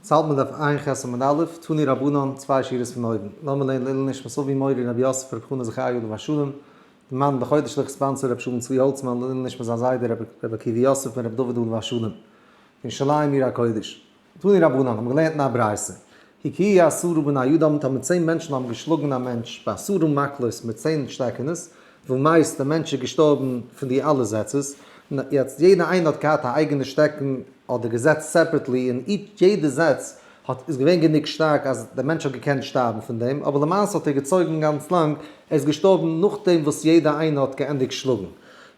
יעצט האלט מען דף ע"ח עמוד א', תנו רבנן, צוויי שורות פון אויבן. לאמיר לערנען לעילוי נשמת אבי מורי רבי יוסף רבי חנא זכרי' עליו השלום, די מאן דחודש ליכט sponsor רבי שלום צבי האלצמאן, לעילוי נשמת זיין זיידע רבי עקיבא יוסף בן רבי דוד עליו השלום, פון ירושלים עיר הקודש. תנו רבנן, האבן געלערנט אין א ברייתא, הכהו עשרה בני אדם, טאמער 10 מענטשן האבן געשלאגן א מענטש בעשרה מקלות מיט 10 שטעקענעס, ומת, דער מענטש איז געשטארבן פון די אלע זעצעס, יעצט יעדער איינער האט געהאט א אייגענע שטעקן אדער געזעצט separately און יעדע זעץ האט איז געווען גענוג שטארק אז דער מענטש האט געקענט שטארבן פון דעם, אבער למעשה האט ער געצויגן גאנץ לאנג, ער איז געשטארבן נאכדעם וואס יעדער איינער האט געענדיגט שלאגן.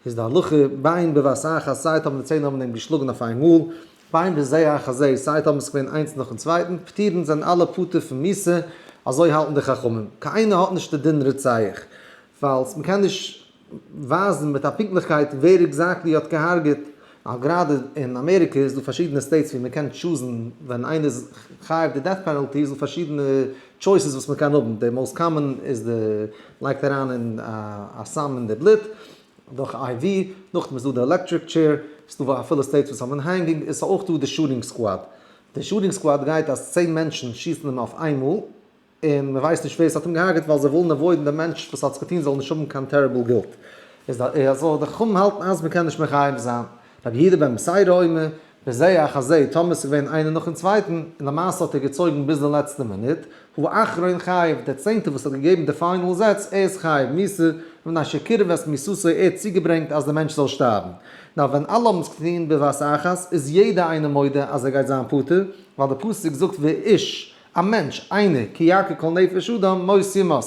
איז די הלכה בין בבת אחת סיי האבן די 10 האבן אים געשלאגן אויף איינמאל, בין בזה אחר זה סיי האבן עס געווען איינס נאכן צווייטן, פטורין זענען אלע פטור פון מיתה, אזוי האלטן די חכמים. קיינער האט נישט די דין רוצח, ווייל מ'קען נישט ווייזן מיט א פונקטליכקייט ווער exactly האט געהארגעט, ווייל גראדע אין אמעריקע איז דא פארשידענע states ווי מ'קען choose ן ווען איינער איז חייב די death penalty איז דא פארשידענע choices וואס מ'קען האבן, די most common איז די לייגט אריין אין א סם אין די בלוט דורך IV, נאכדעם איז דא די electric chair, ס'איז דא אפילו states וואס האבן hanging, עס איז אויך דא די shooting squad, די shooting squad גייט אז 10 מענטשן שיסן אים אויף איינמאל, און מען ווייסט נישט ווער עס האט אים געהארגעט ווייל זיי ווילן avoid ן דער מענטש וואס האט עס געטון זאל נישט האבן קיין terrible guilt. איז די אזוי די חכמים האלטן אז מען קען נישט מחייב זיין. רבי יהודה בן בתירא אומר, בזה אחר זה, טאמער עס איז געווען איינער נאכן צווייטן, און למעשה האט ער געצויגן ביז די לעצטע מינוט, הוא אחרון חייב, דער צענטער וואס האט געגעבן די final זעץ, ער איז חייב מיתה, מפני שקירב את מיתתו, ער האט צוגעברענגט אז דער מענטש זאל שטארבן. נאר ווען אלע האבן עס געטון בבת אחת, איז יעדער איינער מודה אז ער גייט זיין פטור, ווייל דער פסוק זאגט ואיש, א מענטש, איינער, כי יכה כל נפש אדם, מות יומת.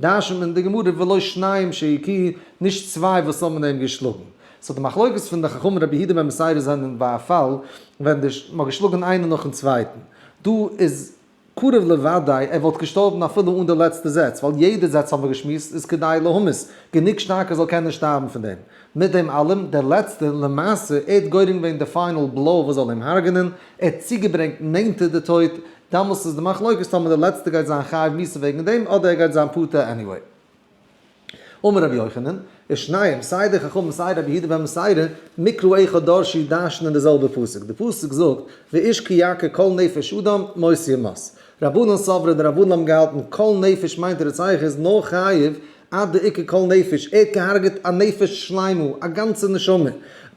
דרש'נט מען אין די גמרא ולא שניים שהכוהו, נישט צוויי וואס האבן אים געשלאגן. so די מחלוקת פון די חכמים רבי יהודה בן בתירא זענען ביי א פאל ווען די מ'האט געשלאגן איינער נאכן צווייטן. דא איז קרוב לוודאי ער וואלט געשטארבן אפילו אן די לעצטע זעץ, ווייל יעדע זעץ האבן מיר געשמועסט איז כדי להמית, גענוג שטארק ער זאל קענען שטארבן פון דעם. מיט דעם אלעם, דער לעצטער, למעשה, ער האט גורם געווען די final blow וואס זאל אים הרג'נען, ער האט צוגעברענגט נענטער די טויט, דאמאלס איז די מחלוקת טאמער דער לעצטער גייט זיין חייב מיתה וועגן דעם אדער ער גייט זיין פטור anyway. אמר רבי יוחנן, ושניהם, סיי די חכמים סיי רבי יהודה בן בתירא, מקרא אחד דרשו דרש'נען די זעלבע פסוק, די פסוק זאגט, ואיש כי יכה כל נפש אדם מות יומת. רבנן סברי די רבנן האבן געהאלטן כל נפש מיינט רוצח איז נאר חייב עד דאיכא כל נפש, ער האט געהארגעט א נפש שלימה, א גאנצע נשמה.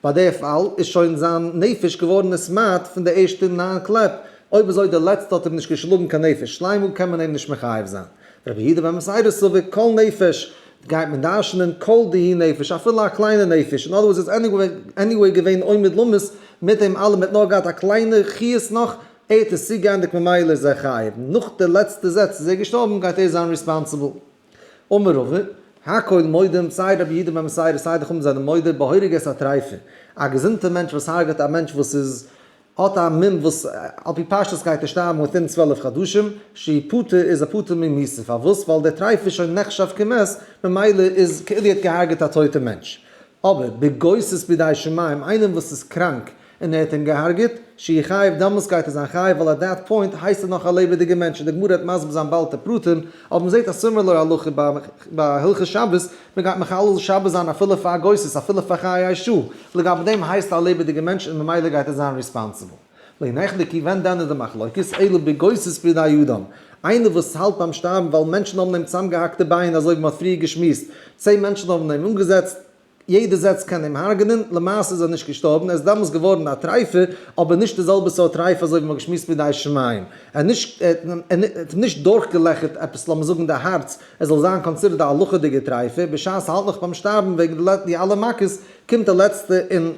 ביי די פאל איז שוין זיין נפש געווארן נתמעט פון די ערשטע ניין קלעפ, אויב אזוי די לעצטע האט אים נישט געשלאגן קיין נפש שלימה קען מען אים נישט מחייב זיין. רבי יהודה בן בתירא סבר כל נפש, גייט מען דרש'נען כל דהו נפש, אפילו א קליינע נפש, אין other words איז anyway געווען עומד למות, מיט דעם אלעם האט נאר געהאט א קליינע חיות נאך, ער האט עס צוגעענדיגט ממילא איז ער חייב, נאך די לעצטע זעץ איז ער געשטארבן גייט ער זיין responsible. אמר רבא, הכל מודים, סיי רבי יהודה בן בתירא סיי די חכמים זענען מודה בהורג את הטריפה, א געזונטע מענטש וואס הרג'עט א מענטש וואס איז האט א מום וואס על פי פשטות גייט ער שטארבן within 12 חדשים, שהוא פטור איז ער פטור ממיתה, פארוואס? ווייל דער טריפה איז שוין נחשב כמת, ממילא איז כאילו ער האט געהארגעט א טויטע מענטש. אבער בגוסס בידי שמים, איינעם וואס איז קראנק און ער האט אים געהארגעט, שהוא חייב, דאמאלס גייט ער זיין חייב, ווייל at that point הייסט ער נאך א לעבעדיגער מענטש, און די גמרא וועט מסביר זיין באלד די פרטים, אבער מען זעט א similar הלכה ביי הלכות שבת, מען גייט מחלל שבת זיין אפילו פאר א גוסס, אפילו פאר חיי שעה, לגבי דעם הייסט ער א לעבעדיגער מענטש און ממילא גייט ער זיין responsible. לא נחלקו, ווען דען איז די מחלוקת, אלא בגוסס בידי אדם, איינער וואס האלט ביים שטארבן ווייל מענטשן האבן אים צוזאמגעהאקט די ביין אזוי ווי מען האט פריער געשמועסט, 10 מענטשן האבן אים אנגעזעצט, יעדע זעץ קען אים הרג'נען, למעשה איז ער נישט געשטארבן, ער איז דאמאלס געווארן א טרייפה, אבער נישט די זעלבע סארט טרייפה אזוי ווי מ'האט געשמועסט בידי שמים. ער נישט, ער האט אים נישט דורכגעלעכערט עפעס לאמיר זאגן די הארץ, ער זאל זיין considered א הלכה'דיגע טרייפה, בשעת ער האלט נאך ביים שטארבן וועגן די אלע מכות, קומט די לעצטע און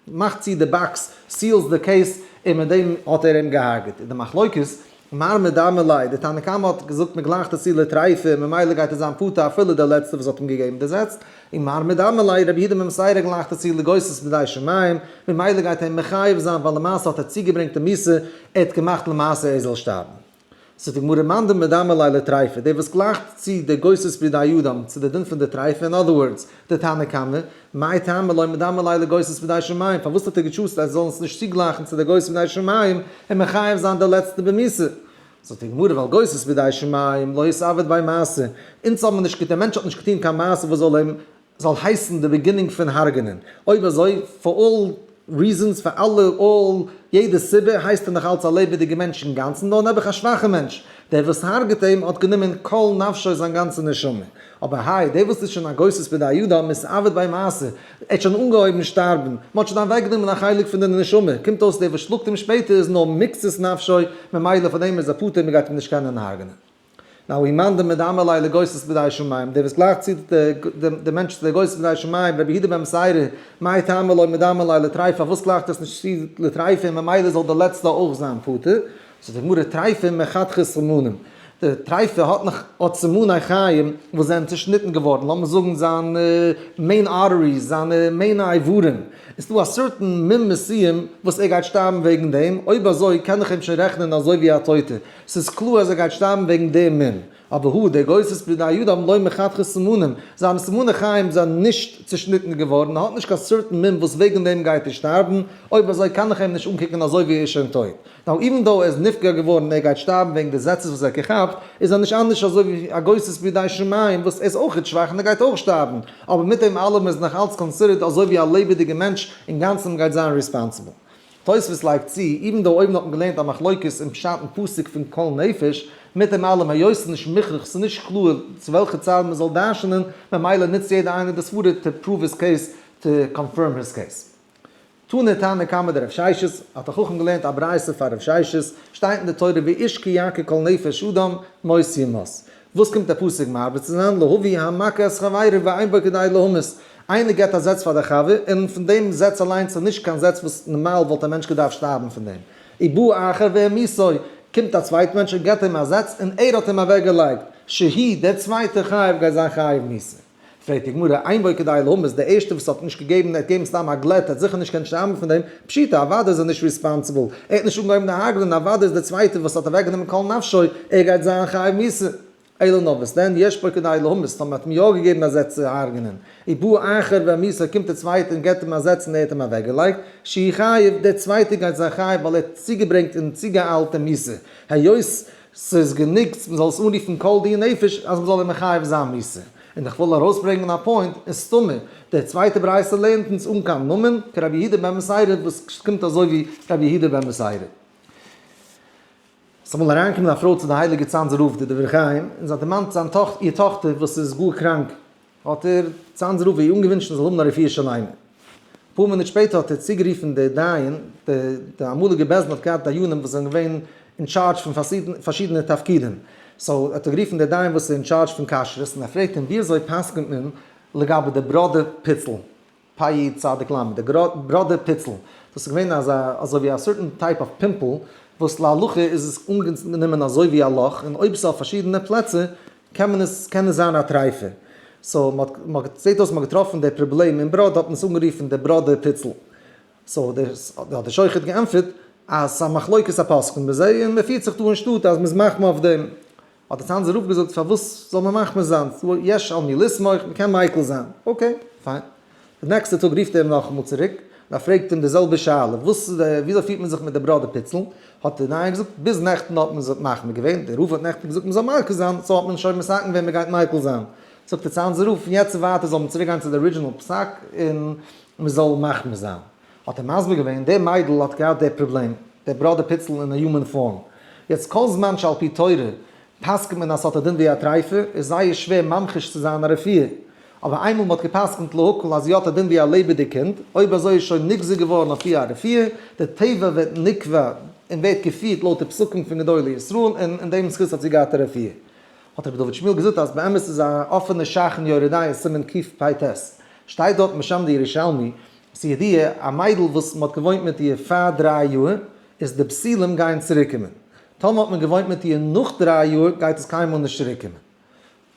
מאכט צו די box, seals די case, און מיט דעם האט ער אים געהארגעט. און די מחלוקת, מר מדמי ליה, די תנא קמא האט געזאגט מען גלייכט עס צו לטריפה און ממילא גייט ער זיין פטור אפילו דער לעצטער וואס האט אים געגעבן די זעץ, און מר מדמי ליה, רבי יהודה בן בתירא גלייכט עס צו לגוסס בידי שמים, ממילא גייט ער אים מחייב זיין ווייל למעשה האט ער צוגעברענגט די מיתה, ער האט געמאכט למעשה ער זאל שטארבן. זאגט די גמרא מאן דמדמי ליה לטריפה, דער וואס גלייכט צו די גוסס בידי אדם צו די דין פון די טריפה, אין other words, די תנא קמא, מאי טעמא לא מדמי ליה לגוסס בידי שמים, פארוואס האט ער גע choose ט אז זיי זאלן עס נישט צוגלייכן צו די גוסס בידי שמים און מחייב זיין די לעצטע במיתה? זאגט די גמרא ווייל גוסס בידי שמים לא אתעביד ביה מעשה, אונז האבן נישט געטון, דער מענטש האט נישט געטון קיין מעשה וואס זאל אים זאל הייסן די beginning פון הרג'נען, אויב אזוי for all. reasons, פאר אלע all יעדע סיבה, הייסט ער נאך אלץ א לעבעדיגע מענטש אינגאנצן, נאר נעבעך א שוואכע מענטש. דער וואס הרג'ט אים האט גענומען כל נפשו, זיין גאנצע נשמה. אבער האי, דער וואס איז שוין א גוסס בידי אדם, מתעבד ביה מעשה, ער האט שוין אנגעהויבן שטארבן, מען האט שוין אוועקגענומען א חלק פון די נשמה, קומט אויס דער וואס שלאגט אים שפעטער איז נאר מקצת נפשו, ממילא פאר דעם איז ער פטור, מען גייט אים נישט קענען הרג'נען. Now, האי מאן דמדמי ליה לגוסס בידי שמים, דער וואס גלייכט צו די מענטש צו דער גוסס בידי שמים, רבי יהודה בן בתירא, מאי טעמא לא מדמי ליה לטריפה, פארוואס גלייכט עס נישט צו לטריפה און ממילא זאל דער לעצטע אויך זיין פטור? זאגט די גמרא, טריפה מחתכא סימנים, די טריפה האט נאך האט סימני חיים וואס זענען צושניטן געווארן, לאמיר זאגן זיינע main arteries, זיינע main איברים, איז דא א certain מום מסוים וואס ער גייט שטארבן וועגן דעם, אויב אזוי קען איך אים שוין רעכענען אזוי ווי א טויטער, ס'איז קלאר אז ער גייט שטארבן וועגן דעם מום. אבער הא, דער גוסס בידי אדם לא מחתכא סימנים, זיינע סימני חיים זענען נישט צושניטן געווארן, ער האט נישט קיין certain מום וואס וועגן דעם גייט ער שטארבן, אויב אזוי קען איך אים נישט אנקוקן אזוי ווי ער איז שוין טויט. Now even though ער איז נפגע געווארן און ער גייט שטארבן וועגן די זעצעס וואס ער האט געכאפט, איז ער נישט אנדערש אזוי ווי א גוסס בידי שמים וואס ער איז אויכעט שוואך און ער גייט אויך שטארבן, אבער מיט דעם אלעם איז נאך אלץ considered אזוי ווי א לעבעדיגע מענטש אינגאנצן און גייט זיין responsible. תוספות לייגט צו, even though אויבן האט מען געלערנט א מחלוקת אין פשט אין פסוק פון כל נפש, מיט דעם אלעם היות ס'איז נישט מוכרח, ס'איז נישט קלאר צו וועלכע צד מ'זאל דרש'נען, ממילא נוצט יעדער איינער די סברה to prove his case, to confirm his case. תני תנא קמיה דרב ששת, האט א חכם געלערנט א ברייתא פאר רב ששת, שטייט אין די תורה ואיש כי יכה כל נפש אדם מות יומת. וואס קומט דער פסוק מרבה צו זיין, להביא המכה את חברו ואין בו כדי להמית, איינער געבט א זעץ פאר דער חבר, און פון דעם זעץ אליינס איז נישט קיין זעץ וואס נארמאל וואלט א מענטש געדארפט שטארבן פון דעם. ובא אחר והמיתו, קומט א צווייט מענטש און געבט אים א זעץ און ער האט אים אוועקגעלייגט, שהוא, דער צווייטער חייב גייט זיין חייב מיתה. פרעגט די גמרא, אין בו כדי להמית, דער ערשטער וואס האט נישט געגעבן, ער האט געגעבן סתם א גלעט, ער האט זיכער נישט געקענט שטארבן פון דעם, פשיטא, אוודאי איז ער נישט responsible, ער האט נישט אנגעהויבן די הרג'נען, אוודאי איז דער צווייטער וואס האט אוועקגענומען כל נפשו, ער גייט זיין חייב מיתה. אלא נאר וואס דען, יש בו כדי להמית, טאמער האט מען יא געגעבן א זעץ צו הרג'נען, ובא אחר והמיתו, קומט דער צווייטער און געבט אים א זעץ און ער האט אים אוועקגעלייגט, שהוא חייב, דער צווייטער גייט זיין חייב ווייל ער האט צוגעברענגט און צוגעאיילט די מיתה, היות ס'איז גענוג מ'זאל עס אנרופן כל די נפש אז מ'זאל אים מחייב זיין מיתה. און איך וויל ארויסברענגען א point, און סתמא, דער צווייטער ברייתא לערנט אונז אן קיין נאמען, כרבי יהודה בן בתירא וואס קומט אזוי ווי רבי יהודה בן בתירא. ס'איז אמאל אריינגעקומען א פרוי צו די הייליגע צאנזער רב די דברי חיים, און זי האט דערמאנט זיין טאכטער, איר טאכטער וואס איז גאר קראנק, האט דער צאנזער רב איר אנגעווינטשן זי זאל האבן א רפואה שלימה. אפאר מינוט שפעטער האט ער צוגערופן די דיין, די אמאליגע בית דין האט געהאט דיינים וואס זענען געווען אין טשארדזש פון פארשידענע תפקידים, so האט ער גערופן די דיין וואס איז אין טשארדזש פון כשרות און ער פרעגט אים ווי אזוי פסק'נט מען לגבי די בראדע פיצל, פ י צדיק ל, די בראדע פיצל, דאס איז געווען אזא אזוי ווי א certain type of pimple וואס להלכה איז עס אנגענומען אזוי ווי א לאך און אויב ס'איז אויף פארשידענע פלעצער קען מען עס קען עס זיין א טרייפע. So מ'האט מ'האט זעט אויס מ'האט געטראפן די פראבלעם אין בראד האט מען עס אנגערופן די בראדע פיצל. So דער האט דער שוחט געענטפערט אז ס'איז א מחלוקת הפוסקים בזה און מ'פירט זיך דא אין שטאט אז מ'איז מחמיר אויף דעם. האט דער צאנזער רב געזאגט פארוואס זאל מען מחמיר זיין? יש על מי לסמוך, מ'קען מיקל זיין. Okay, fine. די נעקסטע טאג רופט ער אים נאכאמאל צוריק, און ער פרעגט אים די זעלבע שאלה, וואס איז די, וויאזוי פירט מען זיך מיט די בראדע פיצל? האט דער דיין געזאגט, ביז נעכטן האט מען זיך מחמיר געווען, דער רב האט נעכטן געזאגט מען זאל מיקל זיין, so האט מען שוין מתקן געווען מען גייט מיקל זיין. זאגט דער צאנזער רב, פון יעצט און ווייטער זאל מען צוריק גיין צו די original פסק און מען זאל מחמיר זיין. האט ער מסביר געווען, די מיידל האט געהאט די פראבלעם, די בראדע פיצל אין א human form. יעצט כל זמן שעל פי תורה פסק'נט מען אז ס'האט א דין ווי א טרייפה, איז זייער שווער ממחיש צו זיין א רפואה. אבער איינמאל מ'האט גע'פסק'נט להקל אז זי האט א דין ווי א לעבעדיג קינד, אויב אזוי איז שוין נגזר געווארן אויף איר א רפואה, די טבע ווערט נקבע און ווערט געפירט לויט די פסקים פון גדולי ישראל, און אין דעם זכות האט זי געהאט א רפואה. האט רבי דוד שמואל געזאגט אז באמת איז א אפענע שך אין יורה דעה סימן קפ"ט, שטייט דארט משם די ירושלמי, ס'איז ידוע, א מיידל וואס מ'האט געוואוינט מיט איר פאר 3 יאר, איז די בתולים גייען צוריקקומען. טאמער האט מען געוואוינט מיט איר נאך 3 יאר גייט עס קיינמאל נישט צוריקקומען.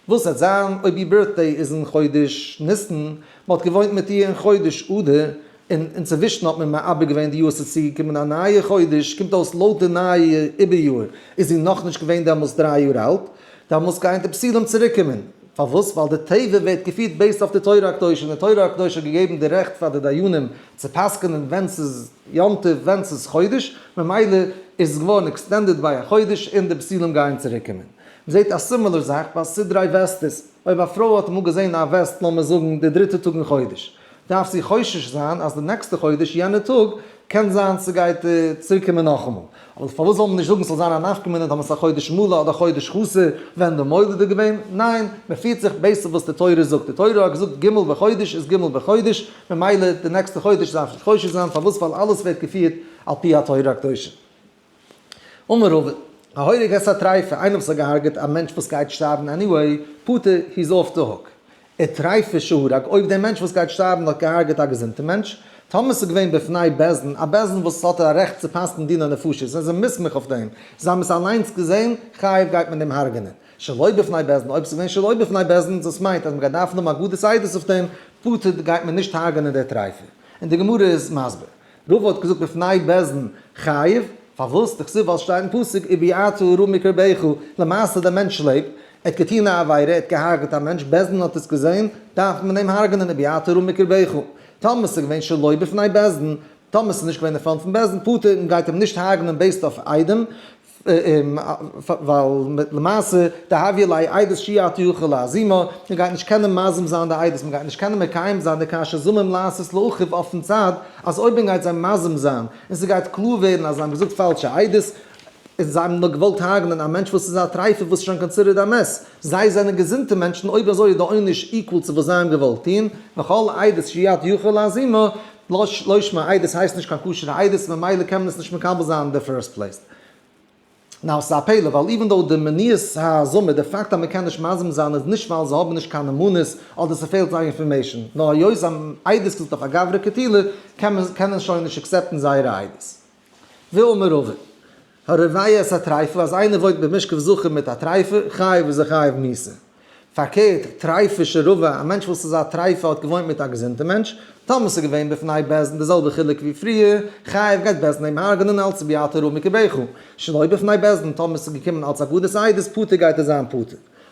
וואס וועט זיין אויב איר birthday איז אין חודש ניסן, מ'האט געוואוינט מיט איר אין חודש אדר, און אינצווישן האט מען מעבר געווען די יאר ס'איז צוגעקומען א נייע חודש, קומט אויס לויט די נייע איבער יאר איז זי נאכנישט געווען דעמאלס 3 יאר אלט, דעמאלס גייען די בתולים צוריקקומען. פארוואס? ווייל די טבע ווערט געפירט based אויף די תורה הקדושה, און די תורה הקדושה האט געגעבן די רעכט פאר די דיינים צו פסק'נען ווען ס'איז יום טוב ווען ס'איז חודש, ממילא איז עס געווארן extended ביי א חודש און די בתולים גייען צוריקקומען. מ'זעט א similar זאך ביי סדרי וסתות, אויב א פרוי האט אמאל געזען א וסת לאמיר זאגן די דריטע טאג אין חודש, דארף זי חושש זיין אז די נעקסטע חודש יענע טאג קען זיין ס'גייט צוריקקומען נאכאמאל. אבער פארוואס זאל מען נישט זאגן ס'זאל זיין א נפקא מינה טאמער ס'איז א חודש מלא אדער חודש חסר ווען די מולד איז געווען? ניין, מען פירט זיך based אויף וואס די תורה זאגט. די תורה האט געזאגט ג' בחודש איז ג' בחודש, ממילא די נעקסטע חודש דארף נישט חושש זיין, פארוואס? ווייל אלעס ווערט געפירט על פי התורה הקדושה. אמר רבא, ההורג את הטריפה, איינער וואס האט געהארגעט א מענטש וואס גייט שטארבן anyway, פטור, he is off the hook. וטריפה שהרג, אויב דער מענטש וואס גייט שטארבן האט געהארגעט א געזונטע מענטש, טאמער ס'איז געווען בפני בית דין, א בית דין וואס האט א רעכט צו פסק'ן דיני נפשות, און זיי זענען מוסמך אויף דעם, זיי האבן עס אליינס געזען, חייב גייט מען דעם הרג'נען. שלא בפני בית דין, אויב ס'איז געווען שלא בפני בית דין, דאס מיינט אז מ'גייט דארפן האבן אגודת עדות אויף דעם, פטור גייט מען נישט הרג'נען דער טריפה. און די גמרא איז מסביר. רבא האט געזאגט בפני בית דין חייב, פארוואס? דכתיב ווייל סשטייט אין פסוק וביערת הרע מקרבך, למעשה דער מענטש לעבט, ער האט געטון א עבירה, ער האט געהארגעט א מענטש, בית דין האט עס געזען, דארף מען אים הרג'נען וביערת הרע מקרבך. טאמער ס'איז געווען שלא בפני בית דין, טאמער ס'איז נישט געווען אין front פון בית דין, פטור, מ'גייט אים נישט הרג'נען based אויף עדים, ווייל למעשה דהויא ליה עדות שאי אתה יכול להזימה, מען גייט נישט קענען מזים זיין די עדות, מען גייט נישט קענען מקיים זיין די כאשר זמם לעשות לאחיו אויפן צד אז אויב מען גייט זיי מזים זיין און ס'גייט קלאר ווערן אז זיי האבן געזאגט פאלשע עדות און זיי האבן נאר געוואלט הרג'נען א מענטש וואס איז א טרייפה וואס איז שוין considered א מת, זיי זענען געזונטע מענטשן אויב אזוי איז די עונש equal צו וואס זיי האבן געוואלט טון, וכל עדות שאי אתה יכול להזימה, לא שמה עדות הייסט נישט קיין כשר'ע עדות ממילא קען מען עס נישט מקבל זיין אין די first place. Now ס'איז א פלא ווייל even though די מניעת ההזמה די פאקט אז מ'קען נישט מזים זיין איז נישט ווייל זיי האבן נישט קיין נאמנות אדער ס'פעלט זיי information נאר היות זיי האבן עדות געזאגט אויף א גברא קטילה קען מען קענען שוין נישט accept ן זייערע עדות. ואמר רבא. הרובע את הטריפה אז איינער וואוינט במשכב זכר מיט א טריפה חייב איז ער חייב מיתה. פארקערט, טריפה שרבע, א מענטש וואס איז א טריפה האט געוואוינט מיט א געזונטע מענטש, טאמער ס'איז געווען בפני בית דין די זעלבע חילוק ווי פריער, חייב גייט בית דין אים הרג'נען אלץ וביערת הרע מקרבך, שלא בפני בית דין, טאמער ס'איז געקומען אלץ אגודת עדות פטור גייט ער זיין פטור.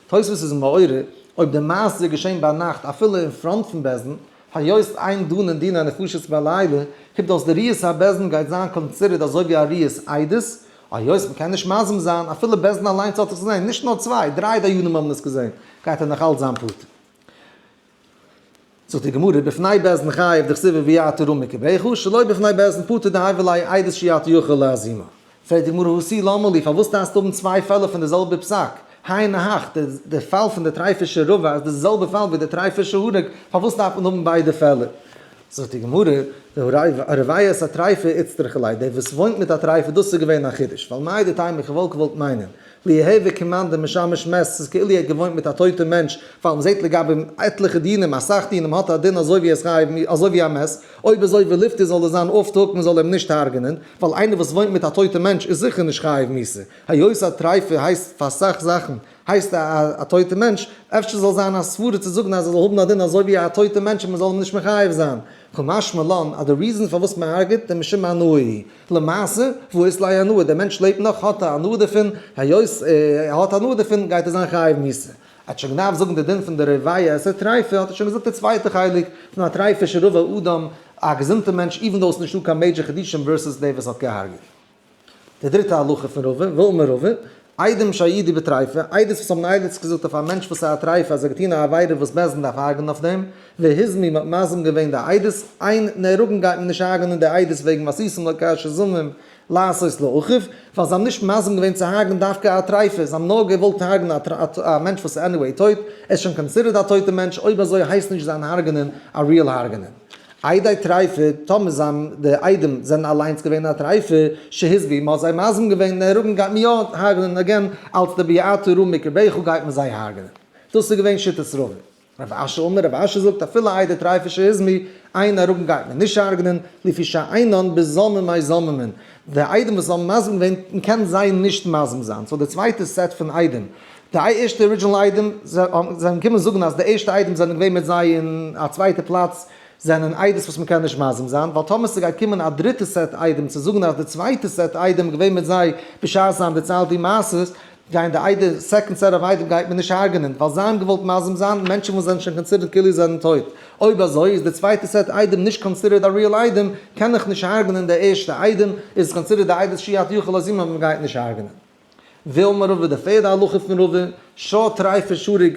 תוספות איז מעורר, אויב די מעשה איז געשען ביינאכט אפילו אין front פון בית דין, היות אין דנין דיני נפשות בלילה, קומט אויס די ראיית הבית דין גייט זיין considered אזוי ווי א ראיית עדות, היות מ'קען נישט מזים זיין, אפילו בית דין אליינס האט עס געזען, נישט נאר צוויי, דריי דיינים האבן עס געזען, גייט ער נאך אלץ זיין פטור. זאגט די גמרא, בפני בית דין חייב דכתיב וביערת הרע מקרבך, שלא בפני בית דין פטור דהויא ליה עדות שאי אתה יכול להזימה. פרעגט די גמרא הא תו למה לי, פארוואס דארפסטו האבן צוויי פעלער פון די זעלבע פסק? היינו הך, די פאל פון די טריפה שרבע איז די זעלבע פאל ווי די טריפה שהרג, פארוואס דארף מען האבן ביידע פעלער? זאגט די גמרא, הרובע את הטריפה איצטריכא ליה, דער וואס וואוינט מיט א טריפה דאס איז געווען א חידוש, ווייל מהו דתימא איך וואלט געוואלט מיינען, ליהוי כמאן דמשמש מת, ס'איז כאילו ער האט געוואוינט מיט א טויטע מענטש, ווייל מ'זעט לגבי עטליכע דינים, אסאך דינים האט א דין אזוי ווי עס חייב אזוי ווי א מת, אויב אזוי וליפטר זאל ער זיין off the hook מ'זאל אים נישט הרג'נען, ווייל איינער וואס וואוינט מיט א טויטע מענטש איז זיכער נישט חייב מיתה, היות א טריפה הייסט פאר אסאך זאכן הייסט א טויטע מענטש, אפשר זאל זיין א סברה צו זאגן אז ער זאל האבן א דין אזוי ווי א טויטע מענטש און מען זאל אים נישט מחייב זיין. קא משמע לן אז די reason פארוואס מען הרג'ט דעם משום הנאה היא. למעשה, והא אית ליה הנאה, דער מענטש לעבט נאך האט ער הנאה דערפון, היות ער האט הנאה דערפון גייט ער זיין חייב מיתה. ער האט שוין געדארפט זאגן די דין פון די רובע את הטריפה האט ער שוין געזאגט די צווייטע חלק פון א טריפה שרבע אדם, א געזונטע מענטש even though עס איז נישטא קיין major חידושים versus דער וואס האט געהארגעט. די דריטע הלכה פון רבא, ואמר רבא, עדים שהעידו בטריפה, עדות וואס האבן עדות געזאגט אויף א מענטש וואס איז א טריפה אז ער האט געטון א עבירה וואס בית דין דארף הרג'נען אויף דעם, והוזמו מ'האט מזים געווען די עדות, אין נהרגין גייט מען נישט הרג'נען די עדות וועגן ועשיתם לו כאשר זמם לעשות לאחיו, ווייל זיי האבן נישט מזים געווען צו הרג'נען דווקא א טריפה, זיי האבן נאר געוואלט הרג'נען א מענטש וואס איז anyway טויט, ער איז שוין considered א טויטע מענטש, אויב אזוי הייסט נישט זיין הרג'נען א real הרג'נען. עדי טריפה, טאמער זיין די עדים זענען אליינס געווען א טריפה, שהוזמו, מ'האט זיי מזים געווען, נהרגין גייט מען יא הרג'נען again, אלץ דוביערת הרע מקרבך גייט מען זיי הרג'נען. דאס איז געווען שיטת רבא. רב אשי אמר, רב אשי זאגט אפילו עדי טריפה שהוזמו, אין נהרגין גייט מען נישט הרג'נען, לפי שאינן בזוממי זוממין. די עדים וואס האבן מזים געווען, מ'קען זיי נישט מזים זיין. So די צווייטע set פון עדים, די ערשטע original עדים, זיי זענען געקומען זאגן אז די ערשטע עדים זענען געווען מיט זיי אין א צווייטע פלאץ, זענען עדות וואס מ'קען נישט מזים זיין, ווייל טאמער ס'גייט קומען א דריטע set עדים צו זאגן אז די צווייטע set עדים געווען מיט זיי בשעת זיי האבן דערציילט די מעשות, גייען די עדים, second set of עדים גייט מען נישט הרג'נען, ווייל זיי האבן געוואלט מזים זיין מענטשן וואס זענען שוין considered כאילו זענען טויט. אויב אזוי איז די צווייטע set עדים נישט considered א real עדים, קען איך נישט הרג'נען די ערשטע עדים, איז עס considered די עדות שאי אתה יכול להזימה און מ'גייט נישט הרג'נען. ואמר רבא די פערדע הלכה פון רבא, שור טריפה שהרג.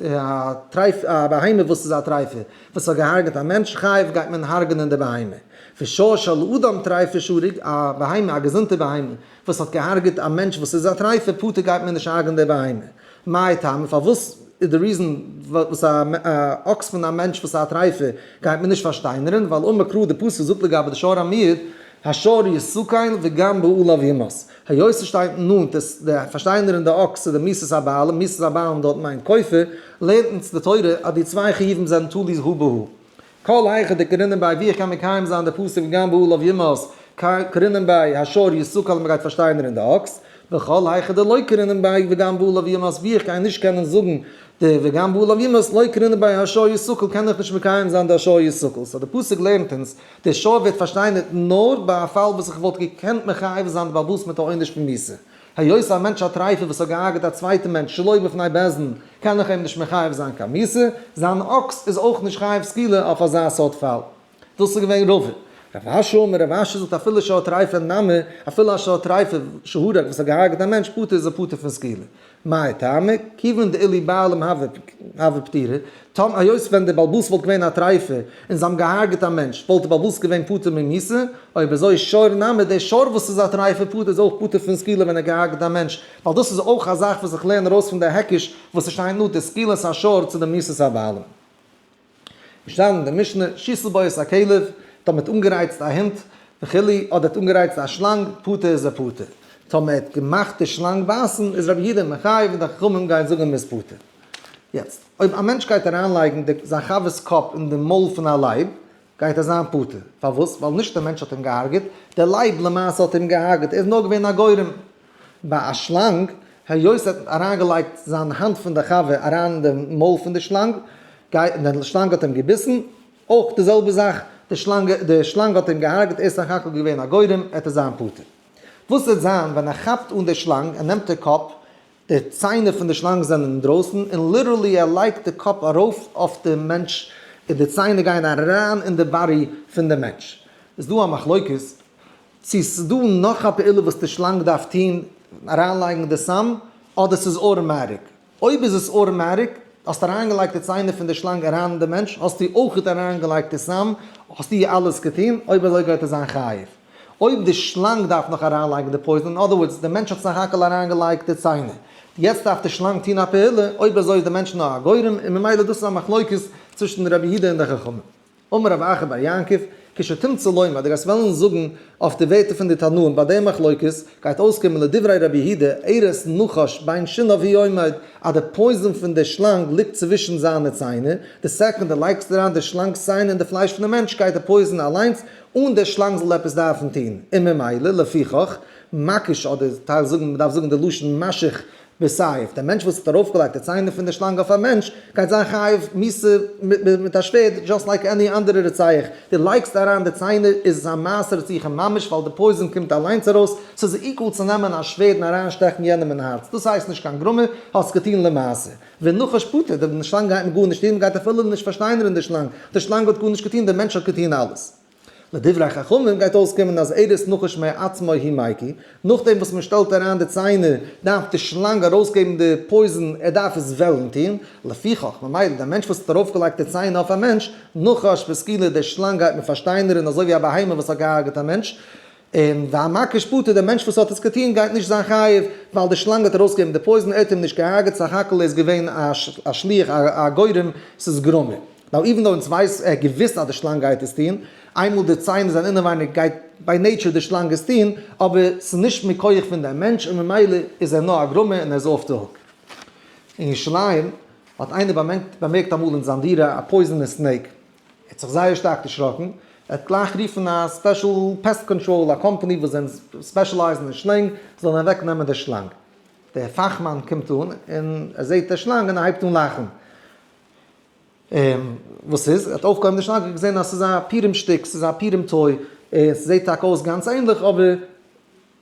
א טרייף א בהמה וואס איז א טרייפה וואס האט געהארגעט א מענטש חייב גייט מען הארגענען די בהמה. ושור של אדם טרייפה שהרג א בהמה א געזונטע בהמה וואס האט געהארגעט א מענטש וואס איז א טרייפה פטור גייט מען נישט הארגען די בהמה. מאי טעמא פארוואס איז די reason וואס א אקס פון א מענטש וואס איז א טרייפה גייט מען נישט פארשטיינערען ווייל אמר קרא די פסוק זאגט לגבי די שור המועד השור יסכל וגם בעליו יומת היות ס'שטייט נאנט עס די פארשטיינערען די אקס צו די מיתת הבעלים, מיתת הבעלים דארט מיינט כופר, לערנט אונז די תורה אז די צוויי חיובים זענען תלוי הא בהא. כל היכא דקרינן ביה ווי איך קען מקיים זיין די פסוק וגם בעליו יומת קרינן ביה השור יסכל אז מ'גייט פארשטיינערען די אקס, וכל היכא דלא קרינן ביה וגם בעליו יומת ווי איך גיי נישט קענען זאגן די וגם בעליו יומת לא קרינן ביה השור יסכל קען איך נישט מקיים זיין די השור יסכל, so די פסוק לערנט אונז די שור ווערט פארשטיינערט נאר ביי א פאל וואס איך וואלט געקענט מחייב זיין די בעל הבית מיט א עונש פון מיתה. היות א מענטש א טרייפה וואס האט געהארגעט א צווייטע מענטש שלא בפני בית דין קען איך אים נישט מחייב זיין קיין מיתה, זיין אקס איז אויך נישט חייב סקילה אויף אזא סארט פאל. דאס איז געווען רבא. רב אשי אמר, רב אשי זאגט אפילו שור טרייפה נמי, אפילו א שור טרייפה שהרג וואס האט געהארגעט א מענטש פטור איז ער פטור פון סקילה. מאי טעמא, כיוון דאילו בעלים הוו פטירי, טאמ היות ווען דער בעל הבית וואלט געווען א טרייפע און זיי האבן געהארגעט א מענטש וואלט דער בעל הבית געווען פטור ממיתה, אויב אזוי שור נמי דער שור וואס איז א טרייפע פטור איז אויך פטור פון סקילה ווען ער האט געהארגעט א מענטש, ווייל דאס איז אויך א זאך וואס איך לערן ארויס פון די היקש וואס עס שטייט נאר די סקילת השור צו די מיתת הבעלים. געשטאנען אין די משנה, שהתיל בו את הכלב, טאמער האט אנגערייצט א הונט וכו', אדער האט אנגערייצט א שלאנג, פטור איז ער פטור. טאמער ער האט געמאכט די שלאנג בייסן, איז רבי יהודה מחייב און די חכמים גייען זאגן מ'איז פטור. יעצט, אויב א מענטש גייט אריינלייגן די זיין חבר'ס קאפ אין די מויל פון א לייב, גייט ער זיין פטור. פארוואס? ווייל נישט דער מענטש האט אים געהארגעט, דער לייב למעשה האט אים געהארגעט, ער איז נאר געווען א גורם. ביי א שלאנג, היות ער האט אריינגעלייגט זיין האנט פון די חבר אריין אין די מויל פון די שלאנג, און די שלאנג האט אים געביסן, אויך די זעלבע זאך, די שלאנג די שלאנג האט אים געהארגעט, ער איז סך הכל געווען א גורם, עט ער זיין פטור. וואס וועט זיין ווען ער כאפט אן די שלאנג, ער נעמט די קאפ, די ציינער פון די שלאנג זענען אינדרויסן, און literally ער לייגט די קאפ ארויף אויף די מענטש, און די ציינער גייען אריין אין די body פון די מענטש. איז דא א מחלוקת צו ס'איז דא נאך א פעולה וואס די שלאנג דארף טון, אריינלייגן די סם, אדער ס'איז אוטומאטיק. אויב איז עס אוטומאטיק, האסט אריינגעלייגט די ציינער פון די שלאנג אריין אין די מענטש, האסטו אויכעט אריינגעלייגט די סם, האסטו אלעס געטון, אויב אזוי גייט ער זיין חייב. אויב די שלאנג דארף נאך אריינלייגן די poison, in other words, די מענטש האט סך הכל אריינגעלייגט די ציינער, יעצט דארף די שלאנג טון א פעולה, אויב אזוי איז די מענטש נאר א גורם, און ממילא דאס איז א מחלוקת צווישן רבי יהודה און די חכמים. אמר רב אחא בר יעקב, כשתמצא לומר, דו גייסט וועלן זאגן אויף די ווערטער פון די תנאים ביי די מחלוקת, גייט אויסקומען לדברי רבי יהודה, ארס נחש בין שיניו הוא עומד, אז די poison פון די שלאנג ליגט צווישן זיינע ציינער, די סעקונד דו לייגסט אריין די שלאנג'ס ציינער אין די פלייש פון די מענטש גייט די poison אליינס אן די שלאנג זאל עפעס דארפן טון, און ממילא לפיכך מקיש אדער טייל זאגן מ'דארף זאגן די לשון משך בסייף, דער מענטש וואס האט ארויפגעלייגט די ציינער פון די שלאנג אויף א מענטש, גייט זיין חייב מיתה מיט א שווערד, just like any אנדערע רוצח, דו לייגסט אריין די ציינער איז עס א מעשה רציחה ממש ווייל די poison קומט אליינס ארויס, ס'איז equal צו נעמען א שווערד און אריינשטעכן יענעם אין הארץ, דאס הייסט נישט קיין גרמא, האסט געטון למעשה. ונחש פטור, די שלאנג גייט מען גארנישט טון, מ'גייט אפילו נישט פארשטיינערן די שלאנג, די שלאנג האט גארנישט געטון, דער מענטש האט געטון אלעס. לדברי חכמים גייט אויסקומען אז ארס נחש מעצמו הוא מקיא, נאכדעם וואס מען שטעלט אריין די ציינער דארף די שלאנג ארויסגעבן די poison, ער דארף עס וועלן טון, לפיכך ממילא דער מענטש וואס האט ארויפגעלייגט די ציינער אויף א מענטש, נחש בסקילה, די שלאנג גייט מען פארשטיינערן אזוי ווי א בהמה וואס האט געהארגעט א מענטש, און והמקיש פטור, דער מענטש וואס האט עס געטון גייט נישט זיין חייב, ווייל די שלאנג האט ארויסגעגעבן די poison, ער האט אים נישט געהארגעט, סך הכל ער איז געווען א שליח, א גורם, ס'איז גרמא. Now even though אונז ווייס ער האט געוויסט אז די שלאנג גייט עס טון, איינמאל די ציינער זענען אינעווייניג גייט by nature די שלאנג עס טון, אבער ס'איז נישט מכח פון דעם מענטש און ממילא איז ער נאר א גרמא און ער איז off the hook. אין ירושלים האט איינער באמערקט אמאל אין זיין דירה א poisonous snake, ער האט זיך זייער שטארק דערשראקן, ער האט גלייך גערופן א special pest control, א קאמפאני וואס זענען specialize ן אין שלענג, זאלן אוועק נעמען די שלאנג. דער פאכמאן קומט אן און ער זעט די שלאנג און ער הייבט אן לאכן. וואס איז? ער האט אויפגעהויבן די שלאנג און געזען אז ס'איז א פורים שטיק, ס'איז א פורים toy, און ס'זעט טאקע אויס גאנץ ענליך אבער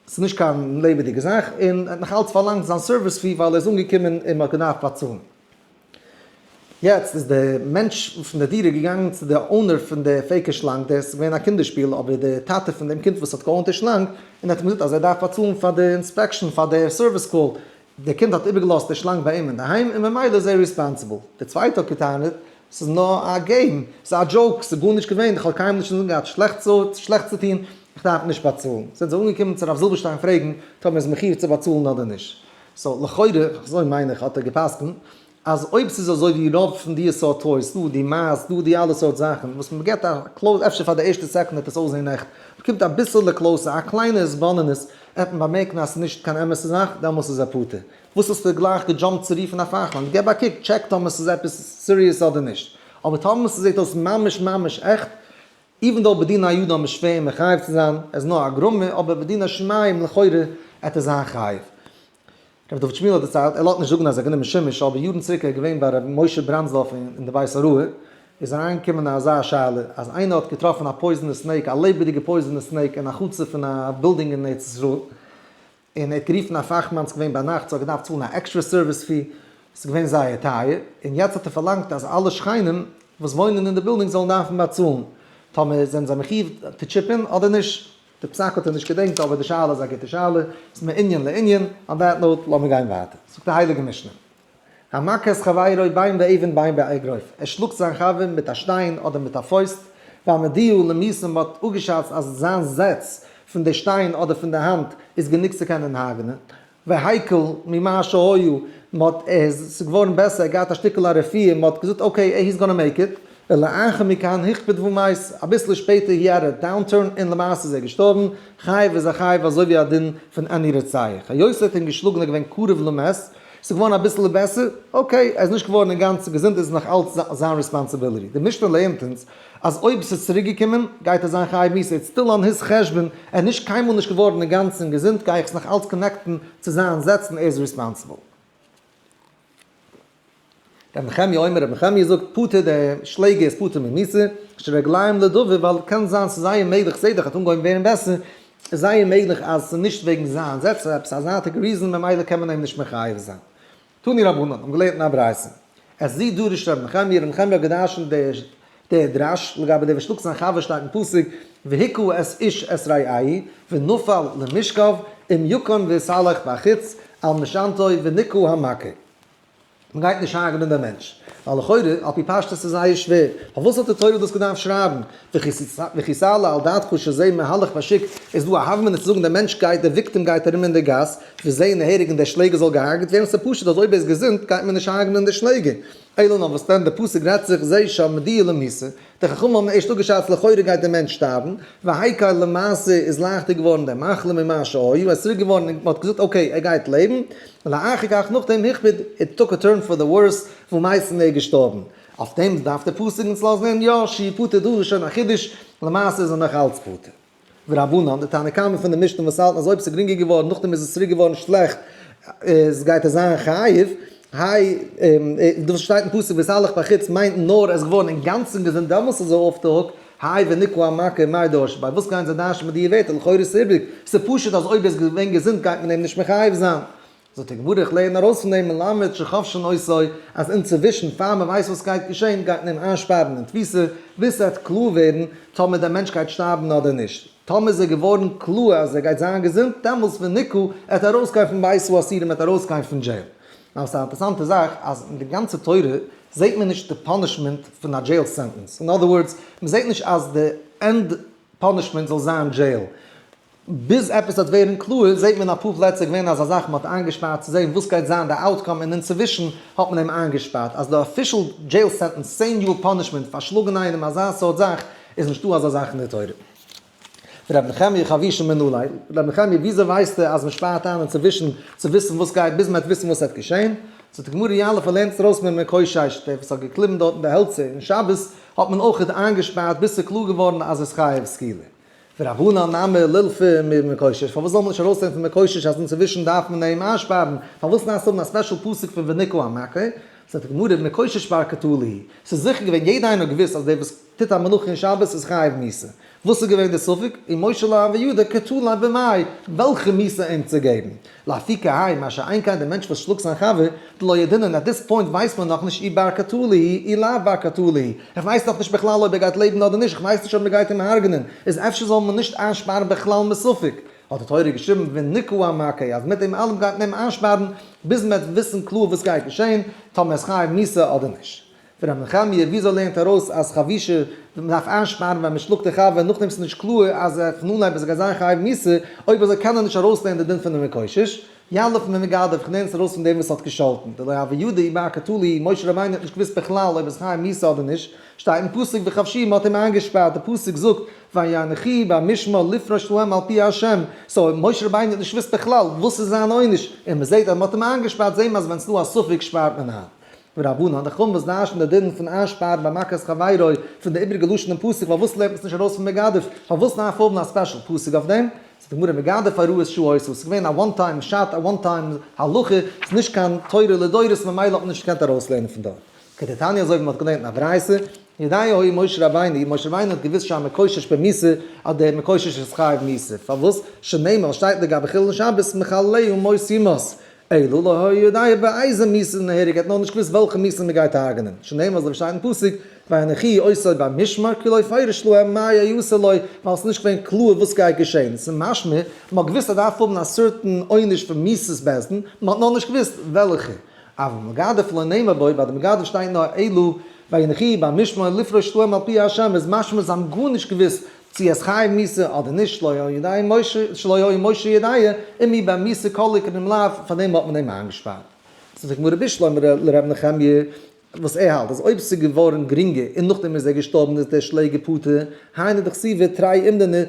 ס'איז נישט קיין לעבעדיגע זאך, און ער האט נאך אלץ פארלאנגט זיין service fee ווייל ער איז אנגעקומען און מ'האט געדארפט באצאלן. יעצט איז די מענטש פון די דירה געגאנגען צו די owner פון די fake ע שלאנג, דער איז געווען א קינדער שפיל, אבער די טאטע פון דעם קינד וואס האט גע own ט די שלאנג, און ער האט אים געזאגט אז ער דארף באצאלן פאר די inspection פאר די service call. דער קינד האט איבערגעלאזט די שלאנג ביי אים אינדערהיים און ממילא איז ער responsible. דער צווייטער האט געטענה'ט, ס'איז נאר א game, ס'איז א joke, ס'איז גארנישט געווען, איך האב קיינמאל נישט אינזין געהאט שלעכטס צו טון, איך דארף נישט באצאלן. זענען זיי אנגעקומען צו רב זילבערשטיין פרעגן טאמער איז מחיוב צו באצאלן אדער נישט. so לכאורה, אזוי מיין איך, האט ער גע'פסק'נט, אז אויב ס'איז אזוי ווי רוב פון די סארט toys, דא די מייז, דא די אלע סארט זאכן, וואס מ'געט א close, אפשר פאר די ערשטע סעקונדע וועט עס אויסזען עכט, מ'קומט אביסעלע closer, א קליינע התבוננות, וועט מען באמערקן אז ס'איז נישט קיין אמת'ע זאך, דעמאלס איז ער פטור. וואס האסטו גלייך געדזשאמפט צו רופן א פאכמאן? געב א קוק, check טאמער ס'איז עפעס serious אדער נישט. אבער טאמער ס'זעט אויס ממש ממש עכט, even though בדין האדם איז שווער אים מחייב צו זיין, ער איז נאר א גרמא, אבער בדין השמים לכאורה עט ער זיין חייב. רבי דוד שמואל האט דערציילט, ער לאזט נישט זאגן אז ער האט גענומען שימוש, אבער יארן צוריק איז ער געווען ביי רבי משה בראנדסדארף אין די בית הוראה, איז אריינגעקומען אזא שאלה, אז איינער האט געטראפן א poisonous snake, א לעבעדיגע poisonous snake אין א חצר פון א בילדינג אין ארץ ישראל, און ער האט גערופן א פאכמאן, ס'איז געווען ביינאכט, ס'האט געדארפט צאלן א extra service fee, ס'איז געווען זייער טייער, און יעצט האט ער פארלאנגט אז אלע שכנים וואס וואוינען אין די בילדינג זאלן דארפן באצאלן, טאמער זענען זיי מחיוב to chip in אדער נישט. די פסק האט ער נישט געדענקט אבער די שאלה איז א גוטע שאלה, ס'איז מענין לענין, on that note לאמיר גיין ווייטער. זאגט די הייליגע משנה, המכה את חברו בין באבן בין באגרוף, ער שלאגט זיין חבר מיט א שטיין אדער מיט א פויסט, והעמידוהו למיתה, מען האט אפגעשאצט אז זיין זעץ פון די שטיין אדער פון די האנט איז גענוג צו קענען הרג'נען, והקל ממה שהיה, מען האט עס איז געווארן בעסער, ער האט געהאט א שטיקל א רפואה, מען האט געזאגט okay, he's gonna make it, ולאחר מכאן הכביד ומת, אביסל שפעטער he had a downturn און למעשה איז ער געשטארבן, חייב איז א חייב אזוי ווי א דין פון עני רוצח, היות ער האט אים געשלאגן איז געווען קרוב למת, ס'איז געווארן אביסל בעסער, okay, ער איז נישט געווארן אינגאנצן געזונט איז נאך אלץ זיין responsibility, די משנה לערנט אונז אז אויב ס'איז צוריק געקומען גייט ער זיין חייב מיתה, it's still on his חשבון, ער איז נישט קיינמאל נישט געווארן אינגאנצן געזונט גיי איך עס נאך אלץ connect ן צו זיין זעצן ער איז responsible. רבי נחמיה אומר, רבי נחמיה זאגט, פטור דער שלעגער איז פטור ממיתה, שרגליים לדבר, ווייל קען זיין ס'איז זייער מעגליך, זעה דאך האט אנגעהויבן ווערן בעסער, איז זייער מעגליך אז ס'איז נישט וועגן זיין זעץ, ס'איז עפעס א זייטיגע reason ממילא קען מען אים נישט מחייב זיין. תנו רבנן, האבן געלערנט אין א ברייתא. את זו דרש רבי נחמיה, רבי נחמיה האט געדרשנט די דרש לגבי דער וואס שלאגט זיין חבר שטייט אין פסוק, והכה את איש את רעהו, ונפל למשכב, אם יקום והתהלך בחוץ, על משענתו ונקה המכה. מען גייט נישט הרג'נען דעם מענטש, ווייל לכאורה על פי פשטות איז זייער שווער, פארוואס האט די תורה דאס געדארפט שרייבן, וכי תעלה על דעתך שזה מהלך בשוק, איז דא א הוה אמינא צו זאגן דער מענטש גייט, דער victim גייט ארום אין די גאס, וזה נהרג און דער שלעגער זאל געהארגעט ווערן, ס'איז פשוט אז אויב ער איז געזונט גייט מען נישט הרג'נען דער שלעגער, אלא נאר וואס דען, דער פסוק רעדט זיך זה שהעמידוהו למיתה, די חכמים האבן ערשט אפגעשאצט לכאורה גייט דער מענטש שטארבן, והקל למעשה איז לייכטער געווארן דער מחלה ממה שהיה, ער איז צוריק געווארן און מען האט געזאגט okay ער גייט לעבן, ולאחר כך נאכדעם הכביד, it took a turn for the worse, ומת און ער איז געשטארבן. אויף דעם דארף דער פסוק אונז לאזן הערן יא, שהוא פטור דא איז שוין א חידוש, למעשה איז ער נאך אלץ פטור. ורבנן, די תנא קמא פון די משנה וואס האלטן אז אויב ס'איז גרינגער געווארן נאכדעם איז עס צוריק געווארן שלעכט, איז גייט ער זיין חייב, היי, דאס וואס שטייט אין פסוק והתהלך בחוץ מיינט נאר ער איז געווארן אינגאנצן געזונט דעמאלס איז ער off the hook, האי ונקה המכה מאי דרשי ביה, וואס גייען זיי דרש'ן מיט די ווערטער, לכאורה איז איבריג, ס'איז פשוט אז אויב ער איז געווען געזונט גייט מען אים נישט מחייב זיין. זאגט די גמרא איך לערן ארויס פון דעם מלמד שכובשין אותו אז אינצווישן פאר מען ווייסט וואס גייט געשען גייט מען אים איינשפארן אין תפיסה ביז ס'וועט קלאר ווערן טאמער דער מענטש גייט שטארבן אדער נישט, טאמער איז ער געווארן קלאר אז ער גייט זיין געזונט דעמאלס ונקה ער וועט ארויסגיין פון בית האסורים ער וועט ארויסגיין פון jail. נאר ס'איז א אינטערעסאנטע זאך אז אין די גאנצע תורה זעט מען נישט די punishment פון א jail sentence, in other words מ'זעט נישט אז די end punishment זאל זיין jail, ביז עפעס וועט ווערן קלאר זעט מען אפאר פלעצער געווען אזא זאך מען האט איינגעשפארט צו זען וואס גייט זיין די outcome און אינצווישן האט מען אים איינגעשפארט אז די official jail sentence 10 יאר punishment פאר שלאגן איינעם אזא סארט זאך איז נישטא אזא זאך אין די תורה. ורבי נחמיה חבישא מנא ליה, רבי נחמיה וויאזוי ווייסטו אז מען שפארט איין אינצווישן צו וויסן וואס גייט ביז מען וועט וויסן וואס וועט געשען? זאגט די גמרא יליף לערנט ארויס ממקושש דער וואס האט געקליבן דארטן די העלצער אין שבת האט מען אויכעט איינגעשפארט ביז ס'איז קלאר געווארן אז עס חייב סקילה. ורבנן נמי לילפו ממקושש, פארוואס זאל מען נישט ארויסנעמען פון מקושש אז אינצווישן דארף מען אים איינשפארן, פארוואס דארפסטו האבן א special פסוק פון ונקה המכה? זאגט די גמרא, מקושש בר קטלא, ס'איז זיכער געווען, יעדער איינער האט געוואוסט אז דער וואס טוט א מלאכה אין שבת איז חייב מיתה, וואס איז געווען די ספק? ומשה לא הוה ידע קטליה במאי, וועלכע מיתה אים צו געבן? לאפוקי האי, מה שאין כן דער מענטש וואס שלאגט זיין חבר, דלא ידעינן, at this point ווייסט מען נאכנישט אי בר קטלא אי לאו בר קטלא, איך ווייס נאכנישט בכלל אויב ער גייט לעבן אדער נישט, איך ווייס נישט אויב מען גייט אים הרג'נען, איז אפשר זאל מען נישט איינשפארן בכלל מספק. האט די תורה געשריבן ונקעו המכה, אז מיט דעם אלעם גייט מען אים איינשפארן ביז מען וועט וויסן קלאר וואס גייט געשען, טאמער איז חייב מיתה אדער נישט. ורבי נחמיה, וויאזוי לערנט ארויס אז חבישה, מען דארף איינשפארן ווען מען שלאגט די חבר נאכדעם ס'איז נישט קלאר אז פון אנהייב אז ער גייט זיין חייב מיתה, אויב אזוי קען ער נישט ארויסלערנען די דין פונעם מקושש. יליף ממגדף, איך לערן עס ארויס פון דעם וואס האט געשאלטן, דלא הוה ידע אי בר קטלא, משה רבינו האט נישט געוואוסט בכלל אויב איז חייב מיתה אדער נישט, שטייט אין פסוק וכבשי מען האט אים איינגעשפארט, די פסוק זאגט ויאנחי במשמר לפרוש להם על פי ה', so משה רבינו האט נישט געוואוסט בכלל וואס איז זיין עונש, און מען זעט אז מען האט אים איינגעשפארט זעהן מיר אז ווען ס'דא א ספק שפארט מען איין. ורבנן, די חכמים וואס דרש'ן די דין פון איינשפארן ביי מכת חברו פון די איבריגע לשון אין פסוק, פארוואס לערנט מען עס נישט ארויס פון מגדף? פארוואס דארף האבן א special פסוק אויף דעם? זאגט די גמרא מגדף הוראת שעה היתה, ס'איז געווען א one time shot, א one time הלכה, ס'איז נישט קיין תורה לדורות ממילא האט מען נישט געקענט ארויסלערנען פון דארט. כדתניא אזוי ווי מ'האט געלערנט אין א ברייתא, יודע היה משה רבינו, משה רבינו האט געוואוסט שהמקושש במיתה, אז דער מקושש איז חייב מיתה, פארוואס? שנאמר, שטייט לגבי חילול שבת, מחלליה מות יומת, אלא לא היה יודע באיזה מיתה נהרג, ער האט נאר נישט געוואוסט וועלכע מיתה מען גייט הרג'נען, שנאמר אזוי ווי שטייט אין פסוק, ויניחוהו אותו במשמר כי לא פירש להם מה יעשה לו, ווייל עס איז נישט געווען קלאר וואס גייט געשען, עס איז משמע מען האט געוואוסט אז דארף האבן א certain עונש פון מיתת בית דין, מען האט נאר נישט געוואוסט וועלכע. אבל מגדף לא נאמר בו, ביי די מגדף שטייט נאר אלא ויניחוהו במשמר לפרוש להם על פי ה', איז משמע זיי האבן גארנישט געוואוסט צו עס חייב מיתה אדער נישט, שלא היה יודע משה, שלא היה משה יודע, אם הוא במיתה כל עיקר אם לאו, פאר דעם האט מען אים איינגעשפארט. זאגט די גמרא בשלמא לר' נחמיה, וואס ער האלט אז אויב ס'איז געווארן גרינגער און נאכדעם איז ער געשטארבן איז דער שלעגער פטור, היינו דכתיבי תרי אומדני,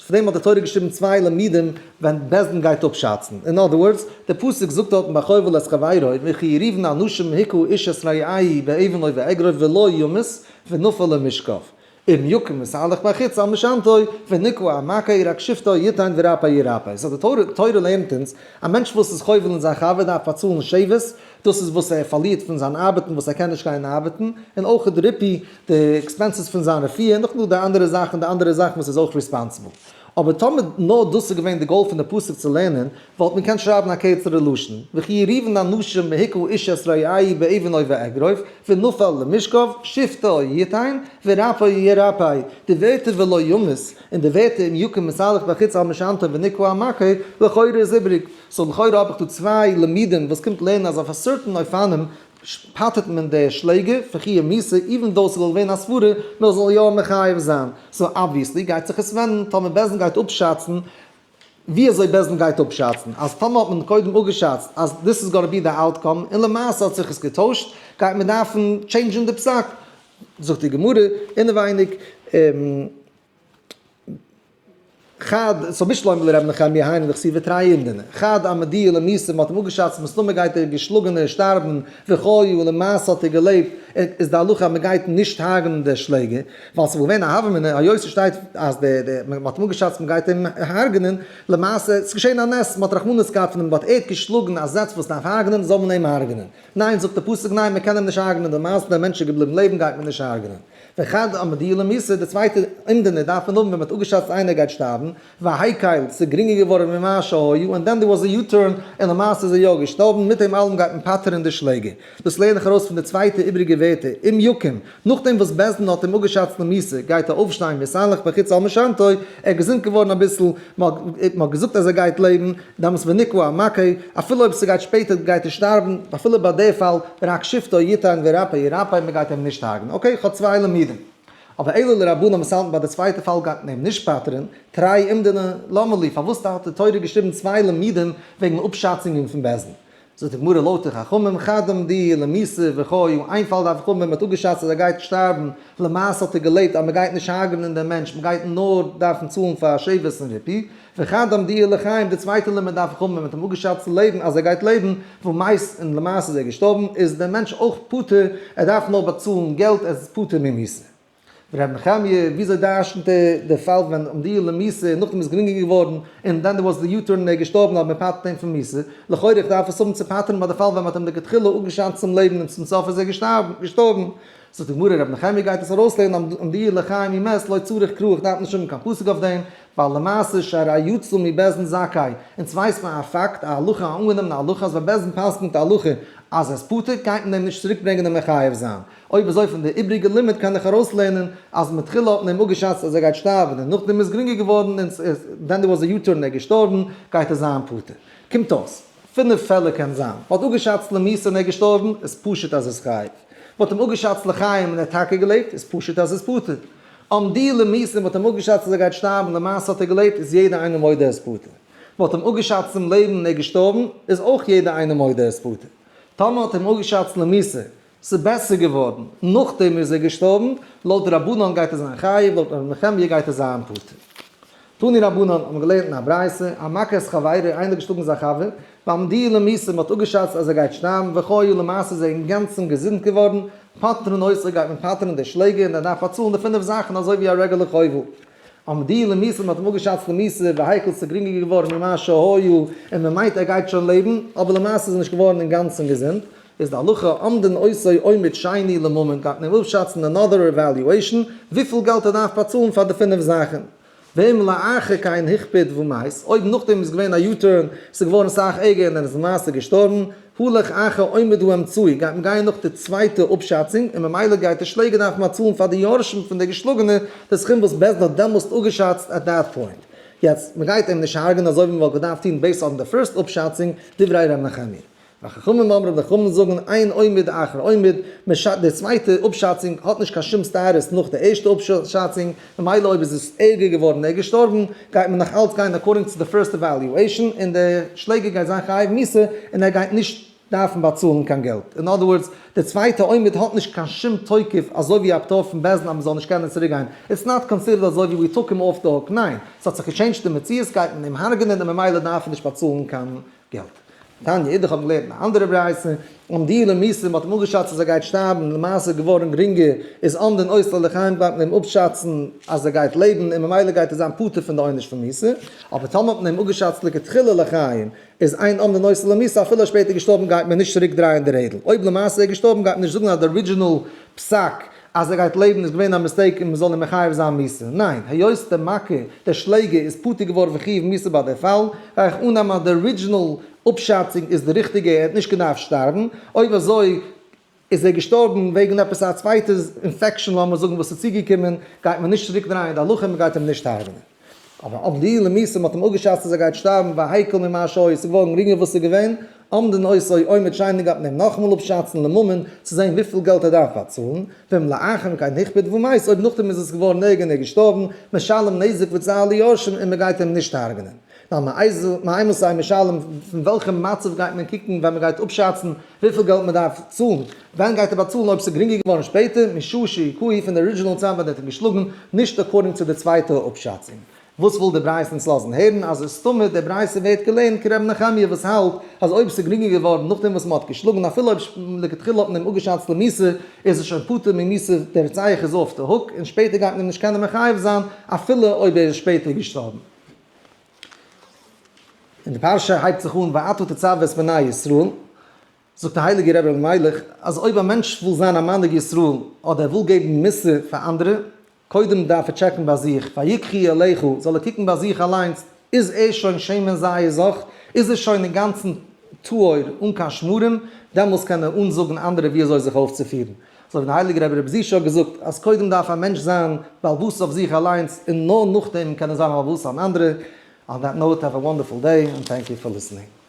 פאר דעם האט די תורה געשריבן צוויי לימודים ווען בית דין גייט אפשאצן, אין other words, דער פסוק זאגט דארטן ביי חובל את חברו, וכי יריבון אנשים הכה איש את רעהו באבן או באגרוף ולא ימות ונפל למשכב. אם יקום התהלך בחוץ על משענתו, ונקעה המכה רק שבתו יתן ורפא ירפא. so די תורה תורה לערנט אונז, א מענטש וואס איז חובל אין זיין חבר דארף באצאלן שבת, דאס איז וואס ער פארלירט פון זיין ארבעטן וואס ער קען נישט גיין ארבעטן, און אויך ריפוי, די expenses פון זיין רפואה, און נאכדעם דא די אנדערע זאכן די אנדערע זאכן וואס איז אויך responsible. אבער טאמער נאר דאס איז געווען די goal פון די פסוק צו לערנען, וואלט מען געקענט שרייבן א קירצערע לשון, וכי יריבון אנשים והכה איש את רעהו באבן או באגרוף, ונפל למשכב, שבתו יתן, ורפא ירפא, די ווערטער ולא ימות, און די ווערטער אם יקום מתהלך בחוץ על משענתו ונקעה המכה, לכאורה איז איבריג. so לכאורה האב איך דא צוויי לימודים וואס קומט לערנען אז אויף א certain אופנים פטר'ט מען די שלעגער פון חיוב מיתה even though ס'זאל ווערן א סברה מען זאל יא מחייב זיין. so obviously גייט זיך עס ווענדן טאמער בית דין גייט אפשאצן ווי אזוי בית דין גייט אפשאצן אז טאמער האט מען קודם אפגעשאצט אז this is gonna be the outcome און למעשה האט זיך עס געטוישט גייט מען דארפן change ן די פסק. זאגט די גמרא אינעווייניג חד, so בשלמא לר' נחמיה היינו דכתיבי תרי אומדני, חד אמדוהו למיתה, מ'האט אים אפגעשאצט מסתמא גייט דער געשלאגענער שטארבן וחי און למעשה האט ער געלעבט, איז די הלכה אז מ'גייט נישט הרג'נען דער שלעגער, ווייל ס'וואלט געווען א הוה אמינא היות ס'שטייט אז די די מ'האט אים אפגעשאצט מ'גייט אים הרג'נען, למעשה ס'איז געשען א נס מ'האט רחמנות געהאט פון אים but ער האט געשלאגן א זעץ וואס דארף הרג'נען זאל מען אים הרג'נען, ניין זאגט די פסוק ניין מ'קען אים נישט הרג'נען למעשה דער מענטש איז געבליבן לעבן גייט מען נישט הרג'נען. וחד אמדוהו למיתה, די צווייטע אומדנא דארף מען האבן ווען מ'האט אפגעשאצט איינער גייט שטארבן, והקל, ס'איז גרינגער געווארן ממה שהיה, and then there was a U-turn, און למעשה איז ער יא געשטארבן, מיט דעם אלעם גייט מען פטר'ן די שלעגער. דאס לערן איך ארויס פון די צווייטע איבריגע ווערטער, אם יקום, נאכדעם וואס בית דין האט אים אפגעשאצט למיתה, גייט ער אויפשטיין ויתהלך בחוץ על משענתו, ער איז געזונט געווארן אביסל, מ'האט געזאגט אז ער גייט לעבן, דאמאלס ונקעה המכה, אפילו אויב ס'גייט שפעטער גייט ער שטארבן, אפילו ביי די פאל, רק שבתו יתן ורפא ירפא, מ'גייט אים נישט הרג'ן. okay, כ'האב צוויי לימודים. אבער אלא לרבנן וואס האלטן ביי די צווייטע פאל גייט מען אים נישט פטר'ן, תרי אומדני למה לי, פארוואס האט די תורה געשריבן צוויי לימודים וועגן אפשאצונגען פון בית דין? זאגט די גמרא לויט די חכמים חד אמדוהו למיתה וחי, איין פאל דארף איך האבן ווען מ'האט אפגעשאצט אז ער גייט שטארבן, למעשה האט ער געלעבט אז מ'גייט נישט הרג'נען דעם מענטש, מ'גייט נאר דארפן צאלן פאר שבת און ריפוי, וחד אמדוהו לחיים, די צווייטע לימוד דארף איך האבן ווען מ'האט אים אפגעשאצט צו לעבן אז ער גייט לעבן, ומת און למעשה איז ער געשטארבן, איז דער מענטש אויך פטור, ער דארף נאר באצאלן געלט, ער איז פטור ממיתה. ר' נחמיה, וויאזוי דרשנ'ט ער די פאל ווען אמדוהו למיתה און נאכדעם איז גרינגער געווארן און then there was the U-turn און ער איז געשטארבן אבער מען פטר'ט אים פון מיתה? לכאורה איך דארף עס האבן צו פטר'ן ביי די פאל ווען מען האט אים לכתחילה אפגעשאצט צום לעבן און צום סוף איז ער געשטארבן. זאגט די גמרא ר' נחמיה גייט עס ארויסלערנען אמדוהו לחיים הוא מת לא צריך קרא איך דארף נישט האבן קיין פסוק אויף דעם ווייל למעשה שהרי יצא מבית דין זכאי אונז ווייסט מען א פאקט א הלכה א אנגענומענע הלכה אז ווען בית דין פסק'נט א הלכה. אז ער איז פטור, גייט מען אים נישט צוריק ברענגען און מחייב זיין. אויב אזוי פון די איבריגע לימוד קען איך ארויסלערנען אז מתחילה האט מען אים אפגעשאצט אז ער גייט שטארבן און נאכדעם איז גרינגער געווארן און then there was a U-turn און ער איז געשטארבן, גייט ער זיין פטור. קומט אויס, פינף פעלער קען זיין. מ'האט אפגעשאצט למיתה און ער איז געשטארבן, איז פשוט אז עס חייב. מ'האט אים אפגעשאצט לחיים און ער האט טאקע געלעבט, איז פשוט אז עס פטור. אמדוהו למיתה און מ'האט אים אפגעשאצט אז ער גייט שטארבן, למעשה האט ער געלעבט, איז יעדער איינער מודה ער איז פטור. מ'האט אים אפגעשאצט צום לעבן און ער איז געשטארבן, איז אויך יעדער איינער מודה ער איז פטור. טאמער האט אים אפגעשאצט למיתה, ס'איז בעסער געווארן, נאכדעם איז ער געשטארבן, לויט די רבנן גייט ער זיין חייב, לויט רבי נחמיה גייט ער זיין פטור. תנו רבנן, האבן געלערנט אין א ברייתא, המכה את חברו, איינער האט געשלאגן זיין חבר, ואמדוהו למיתה, מ'האט אפגעשאצט אז ער גייט שטארבן, וחיה, למעשה איז ער אינגאנצן געזונט געווארן, פוטרין אותו גייט מען פטר'ן די שלעגער און ער דארף באצאלן די פינף זאכן אזוי ווי א רעגולער חובל. אמדוהו למיתה, מ'האט אים אפגעשאצט למיתה, והקל ס'איז גרינגער געווארן ממה שהיה, און מ'מיינט ער גייט שוין לעבן, אבער למעשה איז ער נישט געווארן אינגאנצן געזונט, איז די הלכה אומדין אותו אומד שני לממון גייט מען אים אפשאצן another evaluation וויפיל געלט ער דארף באצאלן פאר די פינף זאכן. ואם לאחר כן הכביד ומת, אויב נאכדעם איז געווען א U-turn, ס'איז געווארן סאך ערגער און ער איז למעשה געשטארבן, הלך אחר אומד האמצעי, גייט מען גיין נאך די צווייטע אפשאצונג, און ממילא גייט די שלעגער דארפן באצאלן פאר די יורשים פון די געשלאגענע די סכום וואס בית דין האט דעמאלסט אפגעשאצט at that point. יעצט, מען גייט אים נישט הרג'נען אזוי ווי מען וואלט געדארפט טון based on די first אפשאצונג, דברי ר' נחמיה. וחכמים אומרים די חכמים זאגן אין אומד אחר אומד, מען שאצט די צווייטע אפשאצונג האט נישט קיין שום status נאך די ערשטע אפשאצונג, ממילא אויב איז עס ערגער געווארן און ער איז געשטארבן גייט מען נאך אלץ גיין according צו די first evaluation און די שלעגער גייט זיין חייב מיתה און ער גייט נישט דארפן באצאלן קיין געלט. אין other words, די צווייטע אומד האט נישט קיין שום תוקף אזוי ווי א פטור פון בית דין אז מען זאל נישט קענען צוריק גיין, it's not considered אזוי ווי we took him off the hook, ניין, ס'האט זיך געטשעינדזשט די מציאות גייט מען אים הרג'נען און ממילא דארף ער נישט באצאלן קיין געלט. תניא אידך האבן געלערנט אין א אנדערע ברייתא, אמדוהו למיתה, מ'האט אים אפגעשאצט אז ער גייט שטארבן, למעשה איז געווארן גרינגער, איז אומדין אותו לחיים גייט מען אים אפשאצן אז ער גייט לעבן און ממילא גייט ער זיין פטור פון די עונש פון מיתה, אבער טאמער האט מען אים אפגעשאצט לכתחילה לחיים, איז אין אומדין אותו למיתה אפילו ער איז שפעטער געשטארבן גייט מען נישט צוריק דרייען די רעדל, אויב למעשה איז ער געשטארבן גייט מען נישט זאגן אז די original פסק אז ער גייט לעבן איז געווען א mistake און מען זאל אים מחייב זיין מיתה. ניין, היות דער מכה, דער שלעגער, איז פטור געווארן פון חיוב מיתה ביי דער פאל, גיי איך אננעמען אז די original אפשאצונג איז די ריכטיגע, ער האט נישט געדארפט שטארבן. אויב אזוי איז ער געשטארבן וועגן עפעס א צווייטע infection לאמיר זאגן וואס איז צוגעקומען, גייט מען נישט צוריק דרייען די הלכה און מען גייט אים נישט הרג'נען. אבער אמדוהו למיתה מ'האט אים אפגעשאצט אז ער גייט שטארבן והקל ממה שהיה, ס'איז געווארן גרינגער וואס ס'איז געווען, אומדין אותו אומד שני גייט מען אים נאכאמאל אפשאצן לממון צו זען וויפיל געלט ער דארף באצאלן, ואם לאחר מכן הכביד ומת, אויב נאכדעם איז עס געווארן ערגער און ער איז געשטארבן, משלם נזק וצער ליורשים און מ'גייט אים נישט הרג'נען. נאר מאימתי משלם, פון וועלכע מצב גייט מען קוקן ווען מ'גייט אפשאצן וויפיל געלט מ'דארף צאלן? ווען גייט ער באצאלן אויב ס'איז גרינגער געווארן שפעטער, משעה שהכהו פון די original צייט ווען ער האט אים געשלאגן, נישט according צו די צווייטע אפשאצונג. וואס וויל די ברייתא אונז לאזן הערן? אז עס סתמא די ברייתא ווערט געלערנט כר' נחמיה וואס האלט אז אויב ס'איז גרינגער געווארן נאכדעם וואס מ'האט געשלאגן אפילו אויב לכתחילה האט מען אים אפגעשאצט למיתה איז ער שוין פטור ממיתה דער רוצח איז off the hook און שפעטער גייט מען אים נישט קענען מחייב זיין אפילו אויב ער איז שפעטער געשטארבן. און די פרשה הייבט זיך אן ואתה תצוה את בני ישראל. זאגט דער הייליגער רבי אלימלך אז אויב א מענטש וויל זיין א מנהיג ישראל אדער ער וויל געבן מוסר פאר אנדערע, קודם דארף ער טשעקן ביי זיך, ויקחו אליך, זאל ער קוקן ביי זיך אליינס, איז ער שוין שמן זית זך, איז ער שוין אינגאנצן טהור אן קיין שמרים, דעמאלס קען ער אנזאגן אנדערע ווי אזוי זיך אויפצופירן. אזוי ווי דער הייליגער רבי רבי זישא האט געזאגט אז קודם דארף א מענטש זיין בעל הבית אויף זיך אליינס און נאר נאכדעם קען ער זיין בעל הבית אויף אנדערע. On that note, have a wonderful day and thank you for listening.